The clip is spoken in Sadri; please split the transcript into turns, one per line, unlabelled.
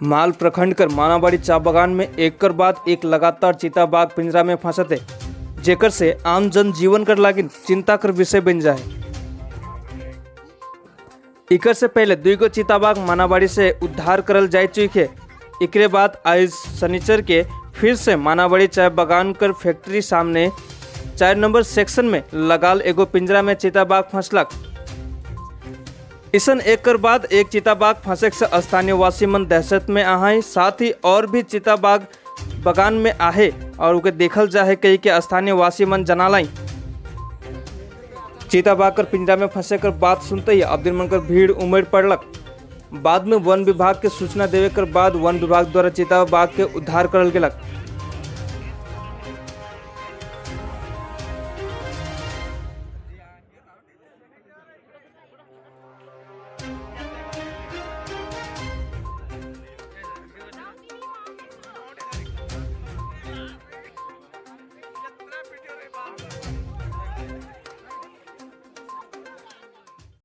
माल प्रखंड कर मानाबाड़ी चा बागान में एक कर बाद एक लगातार चीता बाघ पिंजरा में फंसते, जेकर से आम जन जीवन कर लागिन चिंता कर विषय बन जाए। इकर से पहले दुगो चिताबाघ मानाबाड़ी से उद्धार करल जाय चुके। इकरे बाद आज शनिचर के फिर से मानाबाड़ी चाय बागान कर फैक्ट्री सामने 4 नंबर सेक्शन में लगाल एगो पिंजरा में चिताबाघ फंसलक। इसन एक कर बाद एक चिताबाघ फंसे से स्थानीय वासी मन दहशत में आहाई, साथ ही और भी चिताबाघ बगान में आहे और उके देखल जाहे कही के स्थानीय वासी मन जनालाई। चिताबाघ कर पिंजरा में फंसे कर बात सुनते ही अब्दुल मन कर भीड़ उमड़ पड़लक। बाद में वन विभाग के सूचना देवे कर बाद वन विभाग द्वारा चिताबाघ के उद्धार करल गेलक।